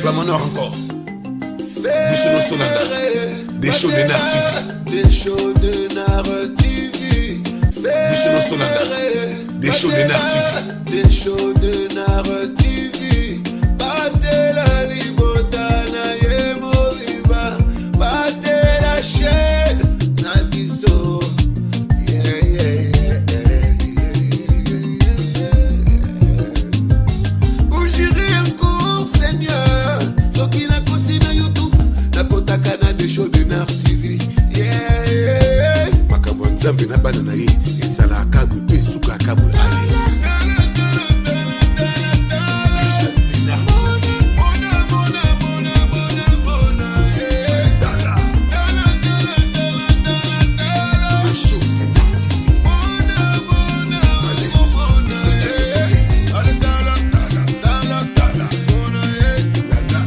Flamand Noir encore. Biso nyonso tolanda Desho Denard TV. Biso nyonso tolanda Desho Denard TV. Desho Denard TV. Batela libota na ye mobimba. Batela chaîne na biso. Yeah. Où j'irai encore, Seigneur? Soki nakoti na YouTube, nakotaka na Desho Denard TV. Yeah. Makambo ya Nzambe na bana na ye ezalaka bwe mpe esukaka bwe. Ale. Mona, mona, mona, mona, mona, yeah. Tala. Tala, tala, tala, tala, tala. Desho Denard TV. Mona, mona, oh, mona, yeah. Allez, tala, Tala. tala, Tala. mona, yeah. Lala.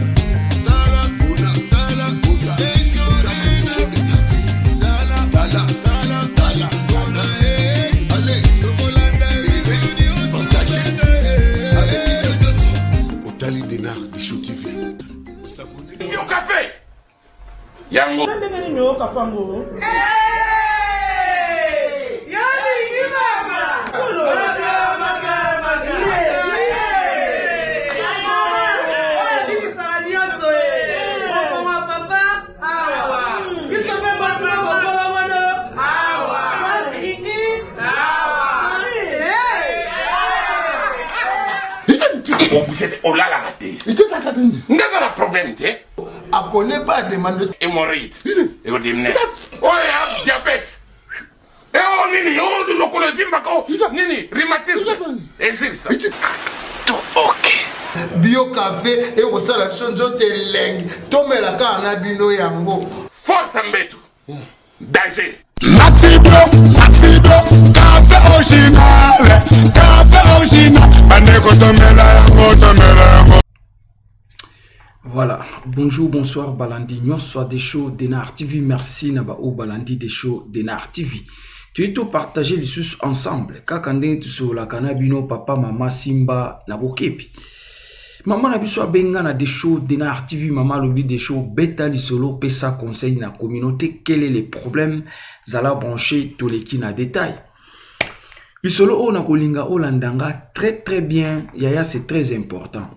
Tala, Mona. tala, Mona. Desho Desho Denard. Denard TV. Tala, Tala. tala, Tala. mona, yeah. Ale. Tokolanda biso nyonso, Partage. yeah. Ale. Otali Denard Desho TV. Osabone. Yo café yango. Ndenge nini oyoka fango? Obuse te, olalaka te, nga na problème te. Akone pas demande. Hémorroïde ekodimine oyo ya diabète eo nini o lokolo evimbaka o nini rhumatisme esilisa to ok. Bio café ekosala biso nzoto elengi, tomela kaka na bino yango. Force mbetu danger. Maxi Bio, Maxi Bio, café original, café original. Bandeko tomela yango, tomela yango. Voilà, bonjour, bonsoir balandi nyonso des shows Denard TV. Merci na ba oyo balandi des shows Denard TV. Toyi topartage lisusu ensemble kaka ndenge tosololaka na bino, papa mama simba na bokebi. Mama na biso abenga na des shows Denard TV. Mama alobi: "Des shows, beta lisolo, pesa conseil na communauté, quel est le problème?" Zala branché, toleki na détail. Lisolo oyo nakolinga olanda nga très très bien, yaya, c'est très important.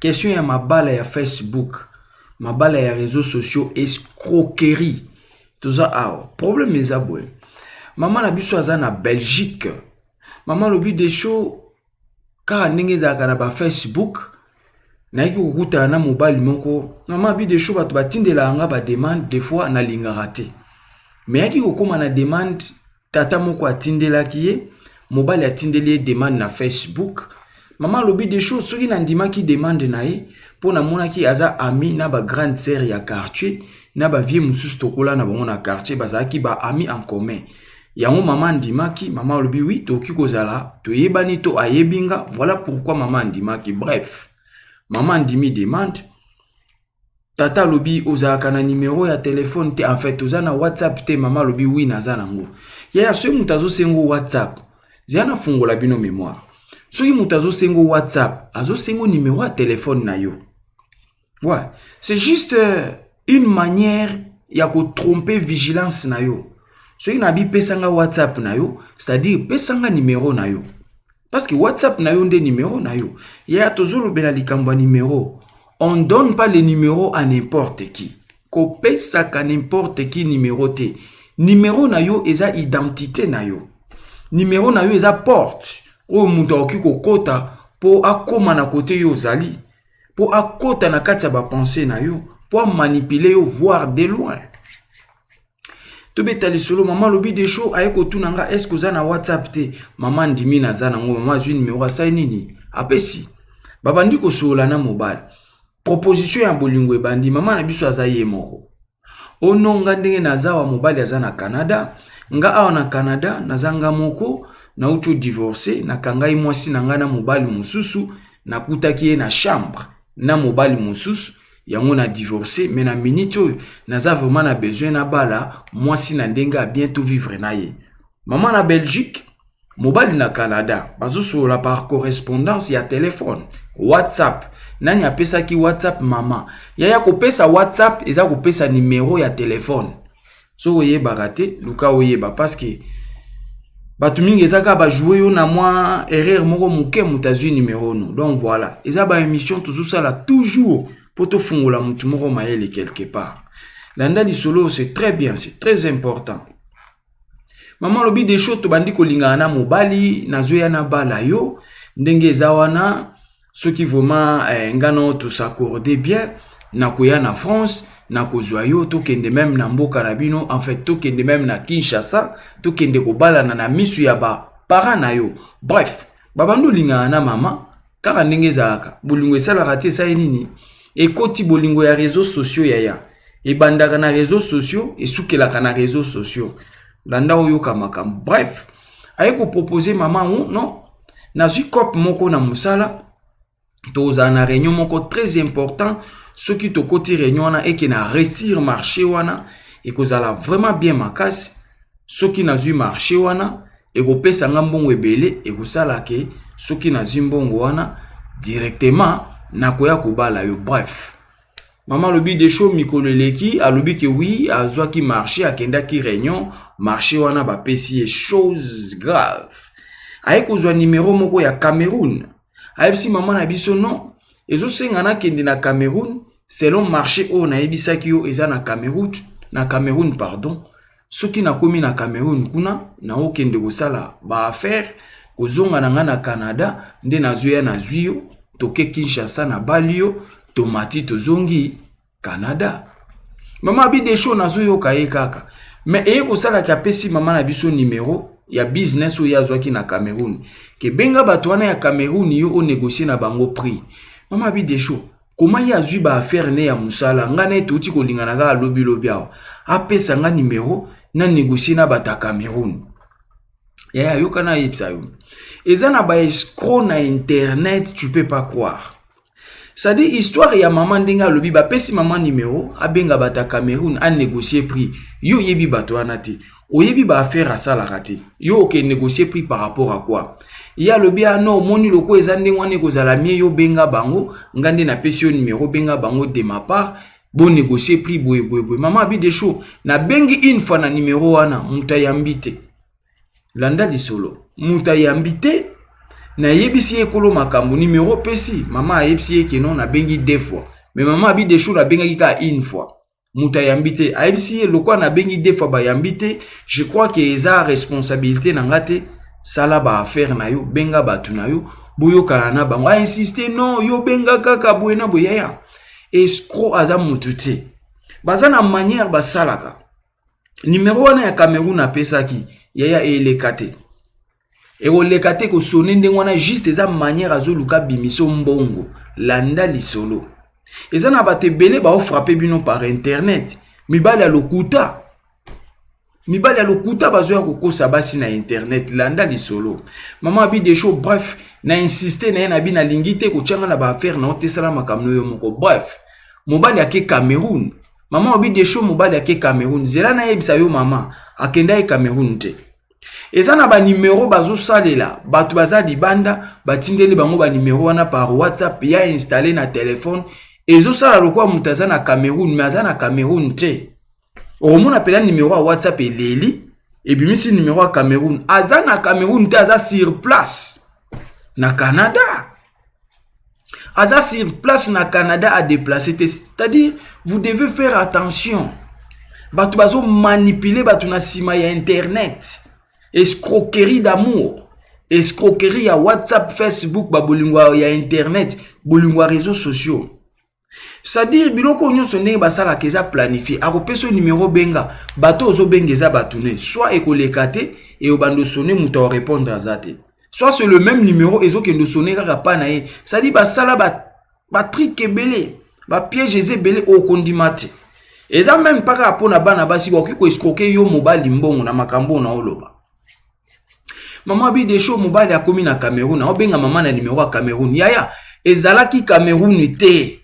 Question ya mabala ya Facebook, mabala ya réseaux sociaux, escroquerie. Toza awa, problème eza boye: mama na biso aza na Belgique. Mama alobi: "Des shows, kaka ndenge ezalaka na bafacebook, nayaki kokutana na mobali moko." Mama abi: "Des shows, bato batindelaka nga bademande, des fois nalingaka te, me yaki kokóma na demande, tata moko atindelaki ye, mobali atindeli ye demande na Facebook." Mama alobi: "Des choses, soki nandimaki demande na ye mpo namonaki aza ami na bagrande sœur ya quartier, na bavieux mosusu tokola na bango na quartier, bazalaki baami en commun." Yango mama andimaki. Mama alobi: "Oui, tokoki kozala toyebani to ayebi nga." Voilà pourquoi mama andimaki. Bref, mama andimi demande. Tata alobi: "Ozalaka na nimero ya telefone te? En fait, oza na WhatsApp te?" Mama alobi: "Oui, naza nango." Yaya, soki moto azosenga WhatsApp, zela nafungola bino mémoire. Soki moto azosenga WhatsApp, azosenga nimero ya telefone na yo. Ouais, c'est juste une manière ya kotromper vigilance na yo. Soki nabi pesanga WhatsApp na yo, c'est-à-dire pesanga nimero na yo, parce que WhatsApp na yo nde nimero na yo. Yaya, tozolobela likambo ya nimero. On donne pas les numéros à n'importe qui. Kopesaka n'importe qui numéro te. Nimero na yo eza identité na yo. Nimero na yo eza porte oyo moto akoki kokɔta mpo akóma na kote yo ozali, mpo akɔta na kati ya bapensées na yo, mpo amanipuler yo, voir de loin. Tobeta lisolo. Mama alobi: "Des shows, aye kotuna nga: est ce oza na WhatsApp te?" Mama ndimi: "Naza nango." Mama azwi nimero, asali nini? Apesi. Babandi kosolola na mobali, proposition ya bolingo ebandi. Mama na biso aza ye moko ononga ndenge naza awa, mobali aza na Canada, nga awa na Canada naza nga moko, nauti odivorce, nakangai mwasi na ngai na mobali mosusu, nakutaki ye na chambre na mobali mosusu, yango na divorce. Mais na minute oyo naza vraiment na besoin nabala mwasi na ndenge ya bien, tovivre na ye. Mama na Belgique, mobali na Canada, bazosolola par correspondance ya telefone. WhatsApp. Nani apesaki WhatsApp mama? Yaya, kopesa WhatsApp eza kopesa numero ya telefone. Soki oyebaka te, luka oyeba, parce que bato mingi eza kaka bajoue yo na mwa erreur moko moke, moto azwi numero no. Donc voilà, eza baémission tozosala toujours mpo tofungola motu moko mayele quelque part. Landa lisolo, c'est très bien, c'est très important. Mama alobi: "Desho, tobandi kolingana na mobali, nazoya na bala yo ndenge eza wana. Soki vraiment nga na tos'accorde bien, nakoya na France, nakozwa yo, tokende même na mboka na bino, en fait tokende même na Kinshasa, tokende kobalana na misu ya baparent na yo." Bref, babandi olingana na mama kaka ndenge ezalaka. Bolingo esalaka te, esali nini, ekoti bolingo ya réseaux sociaux. Yaya, ebandaka na réseaux sociaux, esukelaka na réseaux sociaux. Landa, oyoka makambo. Bref, aye kopropose mama ngo: "Non, nazwi coop moko na mosala, tozala na réunion moko très important. Soki tokoti réunion wana, eke na réussir marché wana, ekozala vraiment bien makasi. Soki nazwi marché wana, ekopesa nga mbongo ebele. Ekosala ke soki nazwi mbongo wana directement, nakoya kobala yo." Bref, mama alobi: "Desho, mikolo eleki." Alobi ke oui, azwaki marché, akendaki réunion, marché wana bapesi ye. Chose grave, aye kozwa nimero moko ya Cameroun. Ayebisi mama na biso: "Non, ezosenga nakende na Cameroun selon marché oyo nayebisaki yo eza na Cameroun, na Cameroun, pardon. Soki nakomi na Cameroun kuna, naokende kosala baaffaire, kozonga na ngai na Canada nde nazoya, nazwi yo, toke Kinshasa, nabali yo, tomati, tozongi Canada." Mama abi: "Desho, nazoyoka ye kaka." Me eye kosalaki, apesi mama na biso nimero ya business oyo azwaki na Cameroun, ke benga bato wana ya Cameroun, yo onégocie na bango prix. Mama abi: "Desho, koma ye azwi baaffaire ne ya mosala, ngai na ye touti kolingana kaka lobilobi awa, apesa nga nimero na négocie na bato ya Cameroun?" Yaya, yoka, nayebisa yo, eza na baescroc na internet, tu peux pas croire. C'est-à-dire, histoire ya mama, ndenge alobi, bapesi mama nimero, abenga bato ya Cameroun, anégocie prix. Yo oyebi bato wana te, oyebi baaffaire asalaka te, yo oke négocie prix par rapport à quoi? Ye alobi: "Ano omoni loko eza ndenge wana, ekozala mieux yo benga bango, nga nde napesi yo nimero, benga bango de ma part, bonégocie prix boye boye boye." Mama abi: "Desho, nabengi une fois na nimero wana, moto ayambi te." Landa lisolo. Moto ayambi te. Nayebisi ye ekolo makambo nimero opesi mama. Ayebisi ye ke non, nabengi deux fois. Mais mama abi: "Desho, nabengaki kaka une fois, moto ayambi te." Ayebisi ye: "Lokwa nabengi deux fois, bayambi te, je crois ke eza responsabilité na nga te. Sala baaffaire na yo, benga bato na yo, boyokana na bango." Ainsiste: "Non, yo benga kaka boye na boye." Yaya, escroc aza motu te. Baza na manière basalaka. Nimero wana ya Cameroun apesaki, yaya, eleka te, ekoleka te kosone ndenge wana. Juste eza manière azoluka bimiso mbongo. Landa lisolo. Eza na bato ebele baofrappe bino par internet. Mibali ya lokuta, mibali ya lokuta bazoya kokosa basi na internet. Landa lisolo. Mama abi: "Desho, bref, na insiste na ye, na bi nalingi te kotianga na baaffaire na yo te, sala makambo na yo moko." Bref, mobali ake Cameroun. Mama obi: "Desho, mobali ake Cameroun." Zela, nayebisa yo, mama akenda ye Cameroun te. Eza na banimero bazosalela. Bato baza libanda, batindeli bango banimero wana par WhatsApp, ya installe na telefone, ezosala lokola moto aza na Cameroun, mais aza na Cameroun te. Okomona mpena nimero ya WhatsApp eleli, ebimisi nimero ya Cameroun. Aza na Cameroun te, aza sur place na Canada. Aza sur place na Canada, adéplace te. C'est-à-dire, vous devez faire attention. Bato bazomanipule bato na nsima ya internet. Escroquerie d'amour, escroquerie ya WhatsApp, Facebook, babolingo ya internet, bolingo ya réseaux sociaux. C'est-à-dire, biloko nyonso ndenge basalaka eza planifié. Akopesa yo nimero, benga bato, ozobenga eza bato ne, soit ekoleka te, eyobanda osone, moto akorépondre aza te, soit c'est le même numéro, ezokende osone kaka pa na ye. C'est-à-dire, basala batrick ebele, bapiège eza ebele, okondima te. Eza même mpa kaka mpona bana basi, bakoki koescroquer yo mobali mbongo na makambo oyo na oloba. Mama abi: "Desho, mobali akomi na Cameroun, aobenga mama na nimero ya Cameroun." Yaya, ezalaki Cameroun te,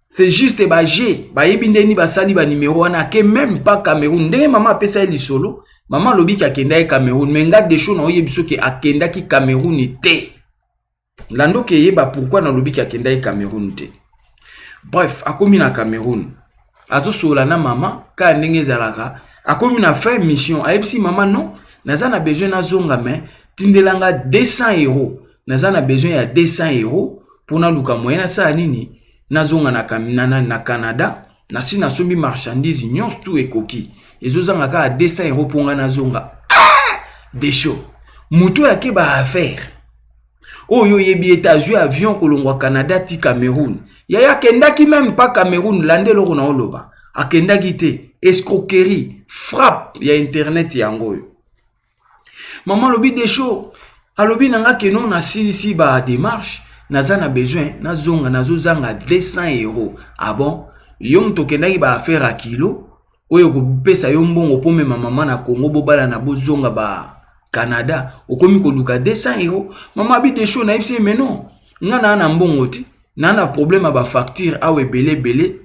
c'est juste baje bayebi ndeni basali banimero wana. Ake même pas Cameroun. Ndenge mama apesa ye lisolo, mama alobiki akenda ye Cameroun, mais nga Desho na oyebi soki akendaki Cameroun te. Landa okeyeba pourquoi nalobi ke akendaki Cameroun te. Bref, akomi na Cameroun, azosolola na mama kaka ndenge ezalaka. Akomi na fin mission, ayebisi mama: non, naza na besoin nazonga, mais tindelanga 200 euros, naza na besoin ya 200 euros mpo naluka moyen nasala nini, nazonga na Canada. Nasi nasombi marchandise nyonso, tu ekoki, ezozanga kaka 200 euros mpo nga nazonga. Ah! Desho, moto oyo ake baaffaire oyo, oyebi ete azwi avion kolongwa Canada ti Cameroun. Yaya, akendaki même pas Cameroun. Landa eloko na oloba, akendaki te. Escroquerie, frappe ya internet yango oyo. Mama alobi: Desho alobi na nga ke non, nasilisi badémarche, naza na besoin nazonga, nazozanga 200 euros. Ah bon? Yo moto okendaki baaffaire ya kilo oyo kopesa yo mbongo mpo mema mama na Congo, bobalana, bozonga ba Canada, okomi koluka 200 euros. Mama abi: Desho, nayebisi ye, mais non, nga naa na mbongo te, naa na problème ya bafacture awa ebele ebele,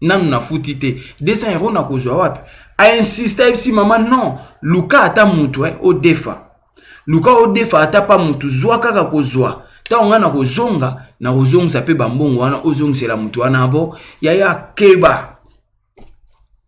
nanu nafuti te, 200 euros nakozwa wapi? Ainsiste, ayebisi mama: non, luka ata mutu odefa, luka odefa ata pa mutu, zwa kaka kozwa. Ntango ngai nakozonga, nakozongisa mpe bambongo wana, ozongisela mutu wana. Bo yaya, keba,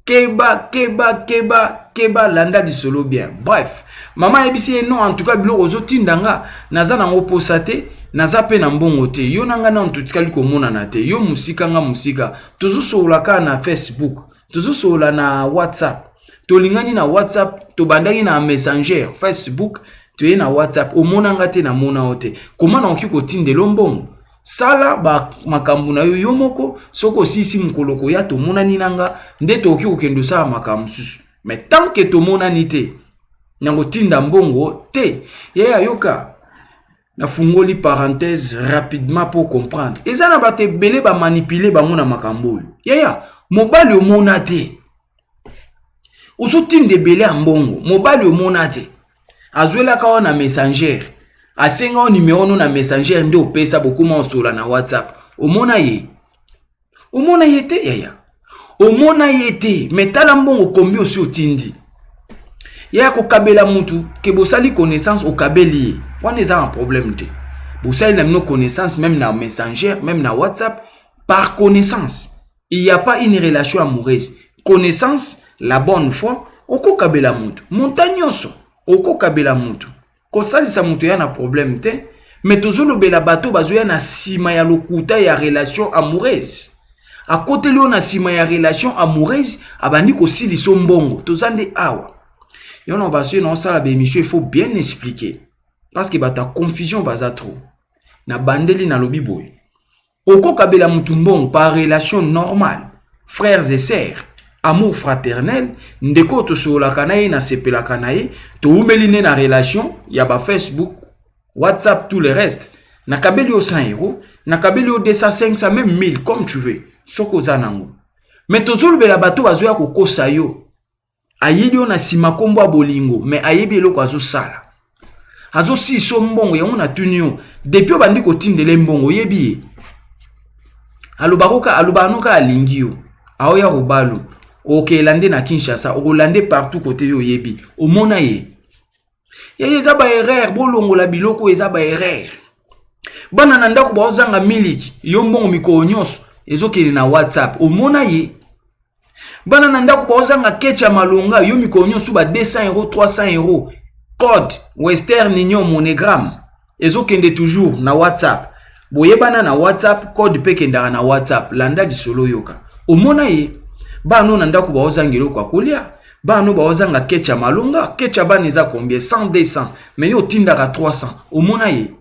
keba, keba, keba, keba, landa lisolo bien. Bref, mama ayebisi ye: non, en tout cas biloko ozotinda nga, naza nango posa te, naza mpe na mbongo te. Yo na ngai nano totikali komonana te, yo mosika, nga mosika, tozosolola kaka na Facebook, tozosolola na WhatsApp, tolingani na WhatsApp, tobandaki na Messenger Facebook, toye na WhatsApp, omonanga te, namona yo te, koma nakoki kotindela mbongo? Sala makambo na yo yo moko. Soki osilisi, mokolo koya tomonani na nga, nde tokoki kokende osala makambo mosusu, mais tant que tomonani te, nakotinda mbongo te. Yaya, yoka, nafungoli parenthèse rapidement pour comprendre. Eza na bato ebele bamanipule bango na makambo oyo. Yaya, mobali omona te, ozotinda ebele ya mbongo. Mobali omona te, azwelaka wa na Messenger, asenga o numéro no na Messenger, nde opesa, bokóma osola na WhatsApp. Omona ye? Omona ye te. Yaya, omona ye te, mais tala mbongo kombi osi otindi. Yaya, kokabela mutu ke bosali connaissance, okabeli ye wana, eza na problème te. Bosali na bino connaissance, même na Messenger, même na WhatsApp, par connaissance, il y a pas une relation amoureuse. Connaissance, la bonne foi, okokabela mutu monta nyonso, okokabela mutu, kosalisa moto ya na problème te. Mais tozolobela bato bazoya na nsima ya lokuta ya relation amoureuse. Akoteli oyo na nsima ya relation amoureuse, abandi kosilisa mbongo. Toza nde awa yo na baso na osala baémission, il faut bien expliquer parce que bato ya confusion baza trop. Na bandeli, nalobi boye: okokabela mutu mbongo par relation normale, frères et sœurs, amour fraternel, ndeko oyo tosololaka na ye, nasepelaka na ye, toumeli nde na relation ya bafacebook, WhatsApp, tout le reste, nakabeli yo 100 euros, nakabeli yo 200, 500, même 1000, comme tu veux, soki oza nango. Mais tozolobela bato bazoya kokosa yo, ayeli yo na nsima nkombo ya bolingo, mais ayebi eloko azosala, azosilisa mbongo. Yango natuni yo: depuis obandi kotindela mbongo, oyebi ye? Alobaka, alobaka noka alingi yo, aoya kobalu, okela nde na Kinshasa, okolande partout kote yo oyebi, omona ye. Yeye, eza baerreur, bolongola biloko oyo, eza baerreur. Bana na ndako baozanga miliki, yo mbongo mikolo nyonso ezokende na WhatsApp, omona ye? Bana na ndako baozanga kecha malonga, yo mikolo nyonso ba 200 euro, 300 euro, code Western Union, MoneyGram, ezokende toujours na WhatsApp. Boyebana na WhatsApp, code mpe ekendaka na WhatsApp. Landa lisolo, oyoka. Omona ye? Bana na ndako baozanga eloko ya kolia, bana baozanga kecha malonga, kecha bana eza combien? 100, 200, mais yo otindaka 300. Omona ye?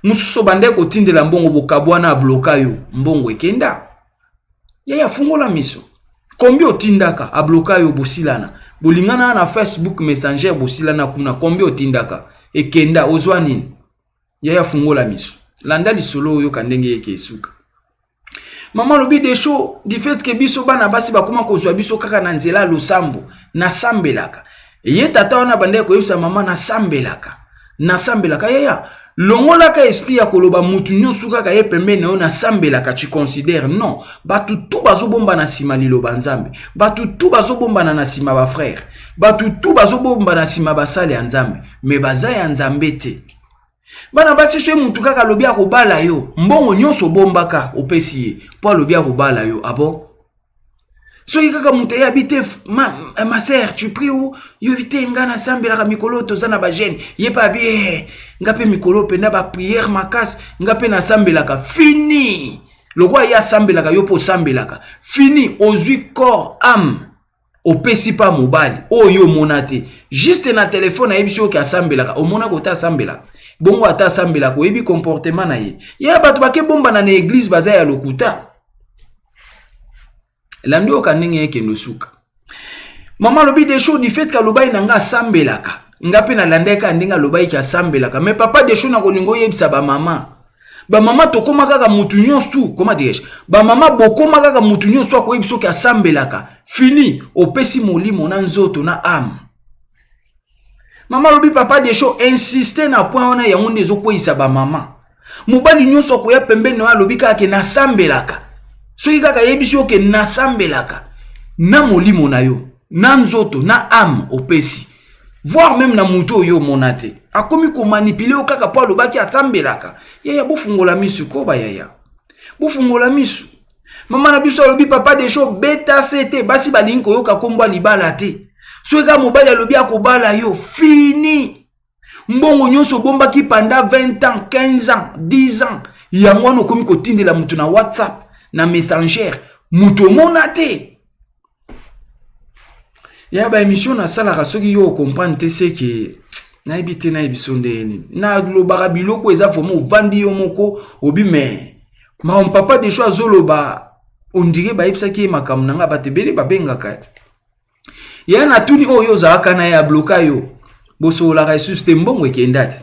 Mosusu obandaki kotindela mbongo, bokabwana, abloka yo, mbongo ekenda. Yaya, fungola miso. Kombi otindaka, abloka yo, bosilana, bolingana na Facebook Messenger, bosilana kuna, kombi otindaka ekenda, ozwa nini? Yaya, fungola miso, landa lisolo, oyoka ndenge eke esuka. Mama alobi: Desho, du fait ke biso bana basi bakóma kozwa biso kaka na nzela ya losambo, nasambelaka. Ye tata wana bandaki koyebisa mama: nasambelaka, nasambelaka. Yaya, longolaka esprit ya koloba mutu nyonso kaka ye pembeni na yo nasambelaka, tu considère. Non, bato tu bazobomba na nsima liloba Nzambe, bato tu bazobombana na nsima bafrère, bato tu bazobomba na nsima basali ya Nzambe, mais baza ya Nzambe te. Bana basi, soki mutu kaka alobi akobala yo, mbongo nyonso obombaka opesi ye mpo alobi akobala yo. Abo soki kaka moto ayebi te, ma sœur, tu pries ou yobi te, nga nasambelaka mikolo, toza na bajeune, ye mpe abi eh, nga mpe mikolo mpenza baprière makasi, nga mpe nasambelaka. Fini, lokola ye asambelaka, yo mpe osambelaka, fini, ozwi corps, âme, opesi mpa mobali oyo omona te. Juste na telefone ayebisi oke asambelaka, omonaka ota asambelaka bongo, ata asambelaka, oyebi comportement na ye. Ye bato bakebombana na église baza ya lokuta. Elandi oyoka ndenge ekende osuka. Mama alobi Desho, du fait alobai na nga asambelaka, nga mpe nalandaki kaka ndenge alobaki asambelaka. Mais papa Desho, na kolinga oyebisa bamama, bamama tokóma kaka mutu nyonso, comment dirais-je, bamama bokóma kaka mutu nyonso akoyebi soki asambelaka, fini, opesi molimo na nzoto na âme. Mama alobi, papa Desho, insiste na point wana, yango nde ezokweyisa bamama. Mobali nyonso akoya pembeni na yo, alobi kaka ke nasambelaka, soki kaka ayebisi yo ke nasambelaka, na molimo na yo, na nzoto, na âme, opesi, voire même na motu oyo omona te, akomi komanipuler yo kaka mpo alobaki asambelaka. Yaya, bofungola misu ko, bayaya, bofungola misu. Mama na biso alobi, papa Desho, beta se te, basi balingi koyoka nkombo ya libala te. Soki kaka mobali alobi akobala yo, fini, mbongo nyonso obombaki pendant 20 ans, 15 ans, 10 ans, yango wana okomi kotindela motu na WhatsApp, na Messenger, motu omona te. Ya baémission nasalaka, soki yo ocomprendre te, seke nayebi te, nayebi so ndenge nini nalobaka biloko eza vraiment ovandi yo moko obi. Mais makambo papa Desho azoloba, ondire bayebisaki ye makambo na ngai. Bato ebele babengaka ye, natuni oyo ozalaka na ye, abloka yo, bosololaka lisusu te, mbongo ekenda te,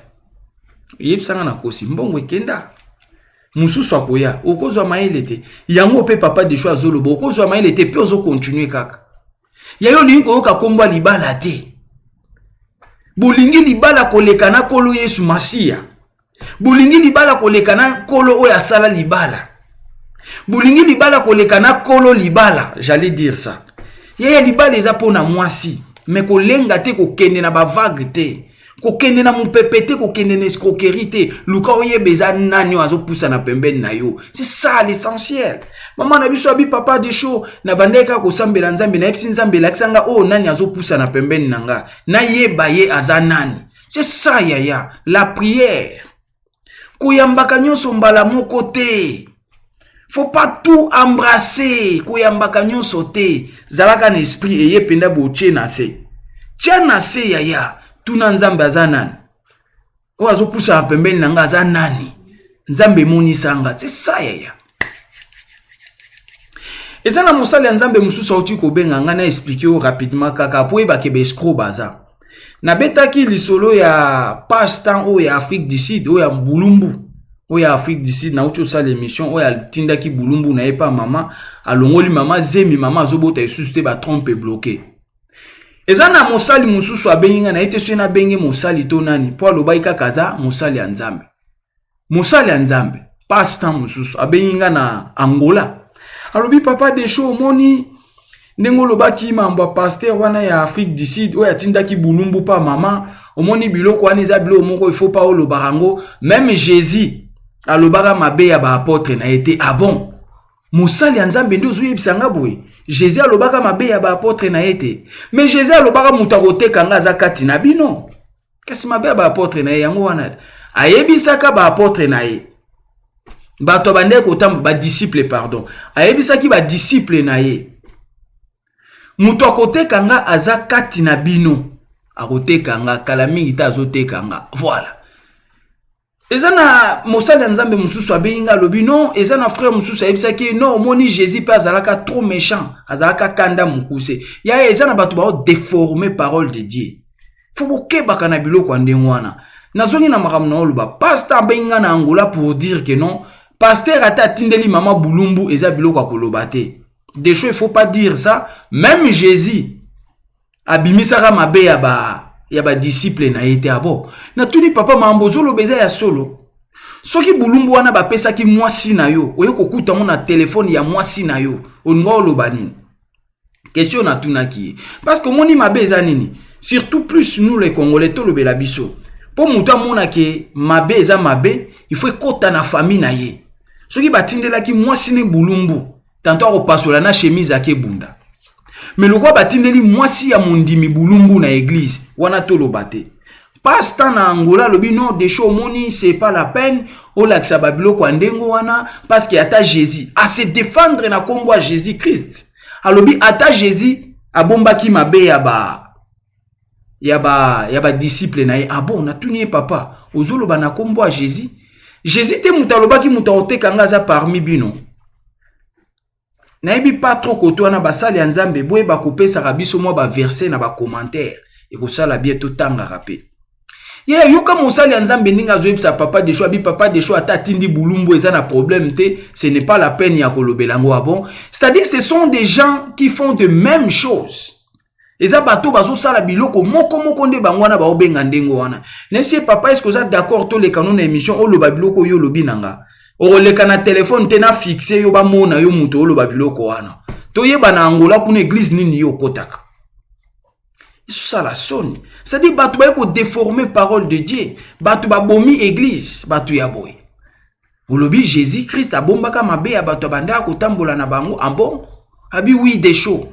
yebisanga nakosi, mbongo ekenda, mosusu akoya, okozwa mayele te. Yango mpe papa Desho azoloba, okozwa mayele te mpe ozocontinuer kaka. Yayo olingi koyoka nkombo ya libala te. Bolingi libala koleka na Nkolo Yesu Masiya, bolingi libala koleka na Nkolo oyo asala libala, bolingi libala koleka na Nkolo libala, j'allais dire ça. Yaya, libala eza mpona mwasi, mais kolenga te, kokende na bavague te, kokende na mopepe te, kokende na escroquerie te. Luka oyeba eza nani oyo azopusana pembeni na yo, c'est ça l'essentiel. Mama na biso abi, papa Desho, na bandaki kaka kosambela Nzambe, nayebisi Nzambe elakisa nga oyo nani azopusana pembeni na nga, nayeba ye aza nani. C'est ça, yaya, la prière. Koyambaka nyonso mbala moko te, faut pas tout embrasser, koyambaka nyonso te. Zalaka na esprit eye mpenza, botie na se, tia na se. Yaya, tuna Nzambe aza nani oyo azopusana pembeni na nga, aza nani, Nzambe emonisanga. C'est ça, yaya. Eza na mosali ya Nzambe mosusu auti kobenga ngai, na expliquer yo rapidement kaka po oyebake baescrocs baza. Nabetaki lisolo ya passe-temps oyo ya Afrique du Sud, oyo ya Bulumbu, oyo ya Afrique du Sud. Nauti osala émission oyo atindaki Bulumbu na ye pa mama, alongoli mama zemi, mama azobota lisusu te, batrompe bloqué. Eza na mosali mosusu abengi ngai, naye te soki nabenge mosali to nani, mpo alobaki kaka aza mosali ya Nzambe. Mosali ya Nzambe, passe-temps mosusu abengi ngai na Angola, alobi, papa Desho, omoni ndenge olobaki mambo ya pasteur wana ya Afrique du Sud oyo atindaki Bulumbu pa mama, omoni biloko wana eza biloko moko, il faut pas olobaka yango. Même Jésus alobaka mabe ya baapôtre na ye te. Ah bon, mosali ya Nzambe nde ozoyebisa nga boye? Jésus alobaka mabe ya baapôtre na ye te, mais Jésus alobaka moto akoteka nga aza kati na bino. Kasi mabe ya baapôtre na ye yango wana ayebisaka baapôtre na ye, bato bandeki kotambola, badisciple, pardon, ayebisaki badisciple na ye, moto akoteka nga aza kati na bino, akoteka nga kala mingi te, azoteka nga. Voilà. Eza na mosali ya Nzambe mosusu abengi nga, alobi non, eza na frère mosusu ayebisaki ye non, omoni Jésus mpe azalaka trop méchant, azalaka kanda mokuse. Yaya, eza na bato baodéformer parole de Dieu, faut bokebaka na biloko ya ndenge wana. Nazongi na makambo na oloba. Pasteur abengi nga na Angola pour dire que non, pasteur ata atindeli mama Bulumbu, eza biloko ya koloba te. Des choses, il faut pas dire ça. Même Jésus abimisaka mabe ya badisciple na ye te. Abo natuni, papa, makambo ozoloba eza ya solo? Soki Bulumbu wana bapesaki mwasi na yo, oye kokuta ngo na telefone ya mwasi na yo, olinga oloba nini? Question natunaki ye, parce que omoni mabe eza nini? Surtout plus nous les Congolais, tolobela biso. Mpo moto amona ke mabe eza mabe, il faut ekota na famille na ye. Soki batindelaki mwasi ne bulumbu, tanto akopasola na chemise ake bunda. Mais lokola batindeli mwasi ya mondimi bulumbu na église, wana toloba te. Passe-temps na Angola alobi non Desho omoni c'est pas la peine olakisa ba biloko ya ndenge wana parce que ata Jésus a se défendre na kombo ya Jésus Christ. Alobi ata Jésus abombaki mabe ya ba ya ba ya ba disciple na ye. Ah bon, natuni ye papa, ozoloba na kombo ya Jésus? Jésus te moto alobaki moto akoteka nga aza parmi bino. Nayebi pas trop koto wana basali ya Nzambe boyeba kopesaka biso mwa ba verset na ba commentaire ekosala bien totangaka pe. Ye yoka mosali ya Nzambe ndenge azoyebisa papa Desho abi papa Desho ata atindi bulumbu eza na problème te, ce n'est pas la peine ya kolobela yango. Ah bon, c'est-à-dire ce sont des gens qui font de mêmes choses. Eza bato bazosala biloko moko moko nde bango wana baobenga ndenge wana. Nayebisi ye papa, est-ce que oza d'accord toleka no na émission oloba biloko oyo olobi na nga? Okoleka na telefone te na fixe yo bamona yo moto oloba biloko wana. Toyeba na Angola kuna église nini yo okotaka. Esosala soni. C'est-à-dire bato baye kodeformer parole de Dieu. Bato babomi église, bato ya boye. Olobi Jésus Christ abombaka mabe ya bato abandaka kotambola na bango. Ah bon? Abi oui des choses.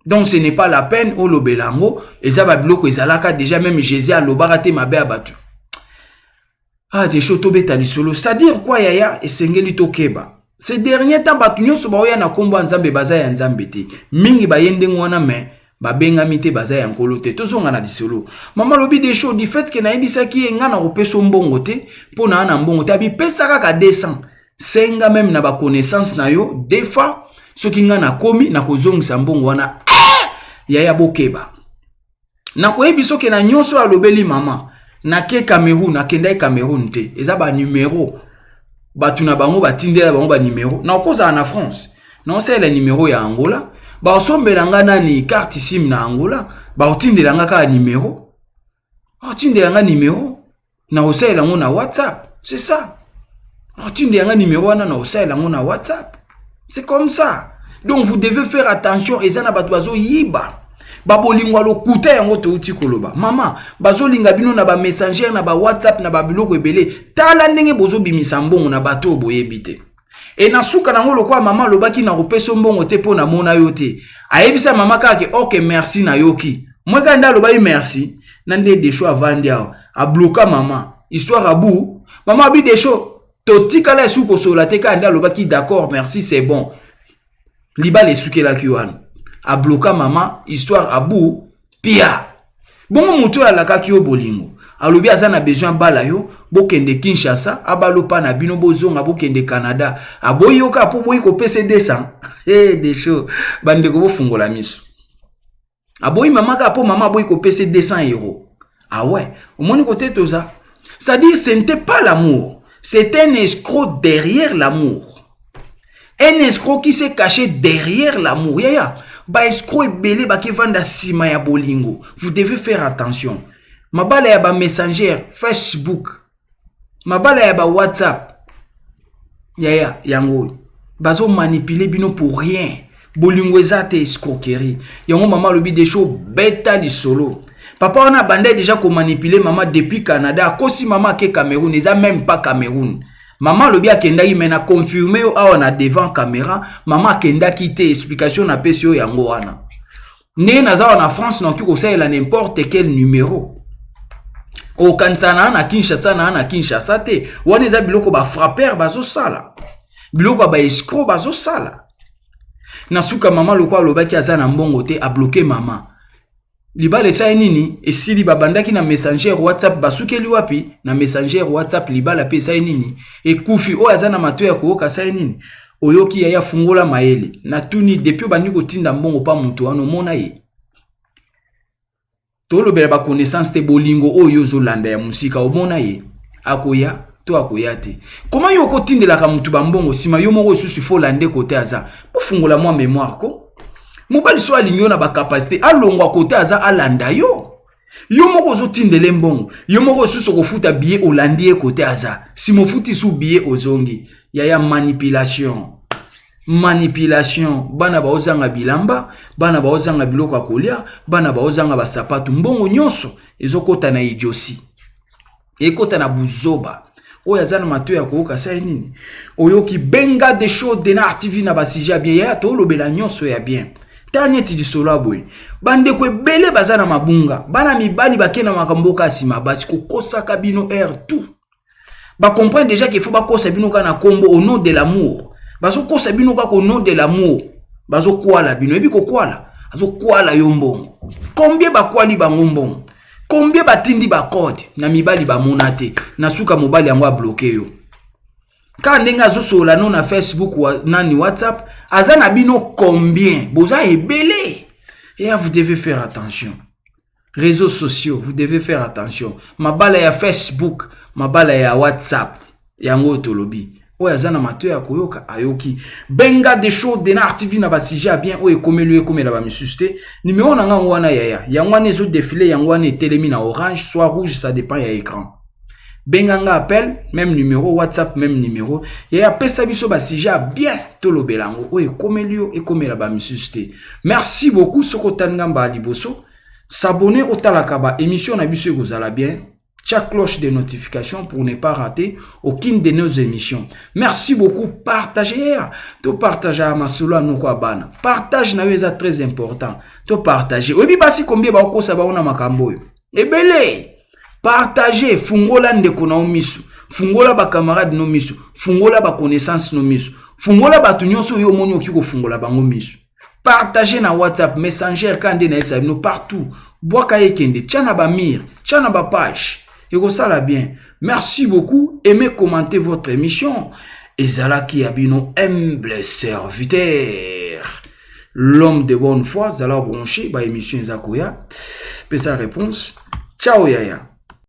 Donc ce n'est pas la peine olobela yango, eza ba biloko ezalaka déjà, même Jésus alobaka te mabe ya bato. Ah des choses tobeta lisolo, c'est-à-dire quoi yaya, esengeli tokeba. Ces derniers temps bato nyonso baoya na kombo ya Nzambe baza ya Nzambe te. Mingi baye ndenge wana mais babengami te, baza ya nkolo te. Tozonga na lisolo. Mama lobi des choses du fait que nayebisaki ye nga na kopesa mbongo te mpo na na mbongo te, abipesa kaka 200. Senga même na ba connaissance na yo des fois soki nga nakomi nakozongisa mbongo wana. Yaya bokeba. Nakoyebi soki na nyonso alobeli mama nake Cameroun, akendaki Cameroun te, eza ba numero bato na bango batindela bango ba numero. Nakozala na France naosalela numero ya Angola, baosombela nga nani carte SIM na Angola, baotindela nga kaka numero, baotindela nga numero nakosalela yango na WhatsApp, c'est ça. Baotindela nga numero wana nakosalela yango na WhatsApp, c'est comme ça. Donc vous devez faire attention, eza na bato bazoyiba babolingo ya lokuta yango touti koloba. Mama bazolinga bino na ba messenger na ba WhatsApp na ba biloko ebele, tala ndenge bozobimisa mbongo na bato oyo boyebi te. E na suka nango lokola mama alobaki na kopesa mbongo te mpo namona yo te, ayebisa mama kaka ke ok merci nayoki. Mwe kaka nde alobaki merci na nde Desho avandi awa abloka mama histoire abu mama abi Desho totikala esuki kosolola te, kaka nde alobaki d'accord merci c'est bon. Libala esukelaki wana, abloka mama histoire abu pia. Bongo moto oyo alakaki yo bolingo alobi aza na besoin abala yo, bokende Kinshasa abalopa na bino, bozonga bokende Canada, aboyi yo kaka mpo boyi kopesa 200. Hey, Desho bandeko bofungola miso. Aboyi mama kaka mpo mama aboyi kopesa 200 euros. Ah ouais, omoni kote toza. C'est-à-dire ce n'était pas l'amour, c'est un escroc derrière l'amour. Un escroc qui s'est caché derrière l'amour. Yaya, ba escroc ebele bakevanda sima ya bolingo. Vous devez faire attention. Mabala ya ba messenger, Facebook, mabala ya ba WhatsApp. Yaya, yango bazo manipuler bino pour rien. Bolingo eza te escroquerie. Yango mama alobi des choses beta lisolo. Papa wana abandaki déjà ko manipuler mama depuis Canada, akosi mama ake Cameroun, eza même pas Cameroun. Mama alobi akendaki mais na confirmer yo awa na devant caméra, mama akendaki te, explication na pesi yo yango wana. Ndenge naza wana na France nakoki kosalela n'importe quel numéro. Okanisa na na Kinshasa na na Kinshasa te. Wana eza biloko ba frappeur bazosala. Biloko ya ba escroc bazosala. Na suka mama loko alobaki aza na mbongo te, a bloquer mama. Libala esali nini? Esili, babandaki na messenger WhatsApp, basukeli wapi? Na messenger WhatsApp libala pe esali nini? Ekufi. Oyo aza na mato ya koyoka asali nini? Oyoki yaya, fungola mayele. Natuni depuis obandi kotinda mbongo pa moto wana omona ye? Tolobela ba connaissance te, bolingo oyo ozolanda ya mosika omona ye? Akoya to akoya te? Comment yo okotindelaka motu ba mbongo nsima yo moko lisusu faut lande kote aza? Bofungola mwa mémoire ko. Mobali so alingi yo na ba capacité, alongwa kote aza alanda yo. Yo moko ozotindele mbongo, yo moko lisusu okofuta billet olandi ye kote aza. Sima ofuti su billet ozongi. Yaya manipulation. Manipulation, bana baozanga bilamba, bana baozanga biloko ya kolia, bana baozanga basapatu, mbongo nyonso ezokota na idiotie. Ekota na buzoba. Oyo aza na matoi ya koyoka asali nini? Oyoki benga de show Denard TV na ba sujet ya bien. Yaya tolobela nyonso ya bien. Tala neti lisolo ya boye. Bandeko ebele baza na mabunga. Bana mibali bake na makambo oka nsima basi kokosaka bino heure tout. Ba comprendre déjà qu'il faut bakosa bino kaka na kombo au nom de l'amour. Bazokosa bino kaka au nom de l'amour. Bazokwala bino. Oyebi kokwala? Azokwala yo mbongo. Combien bakwali bango mbongo? Combien batindi ba code na mibali bamona te? Na suka mobali yango abloke yo. Kaka ndenge azosolola no na Facebook wa, nani WhatsApp aza na bino combien? Boza ebele. Et vous devez faire attention. Réseaux sociaux, vous devez faire attention. Mabala ya Facebook, mabala ya WhatsApp, yango tolobi. Oyo aza na matoi ya koyoka ayoki. Benga de show Denard TV na ba sujet ya bien oyo ekomeli ekomela ba misusu te. Numéro na nga yango wana yaya. Yango wana ezo défiler, yango wana etelemi na orange, soit rouge, ça dépend ya écran. Benga nga appel, même numéro, WhatsApp, même numéro. Yaya pesa biso ba sujet ya bien tolobela yango. Oyo ekomeli yo ekomela ba misusu te. Merci beaucoup soko otali nga mbala liboso. S'abonner otalaka ba émission na biso ekozala bien. Tia cloche de notification pour ne pas rater aucune de nos émissions. Merci beaucoup. Partagez. To partager masolo noko abana. Partage na yo eza très important. To partager. Oyebi basi combien ba kosa ba ona makambo oyo. Ebele. Partager, fungola ndeko na misu. Fungola ba camarade no misu. Fungola ba connaissance no misu. Fungola bato nyonso oyo omoni oki kofungola bango misu. Partager na WhatsApp, Messenger, kande na yebisa bino partout. Bwaka ekende, tia na ba mire, tia na ba page. Ekosala bien. Merci beaucoup. Aimez, commentez votre émission. Ezalaki ya bino humble serviteur. L'homme de bonne foi, zala branché, ba émission eza koya. Pesa réponse. Ciao yaya.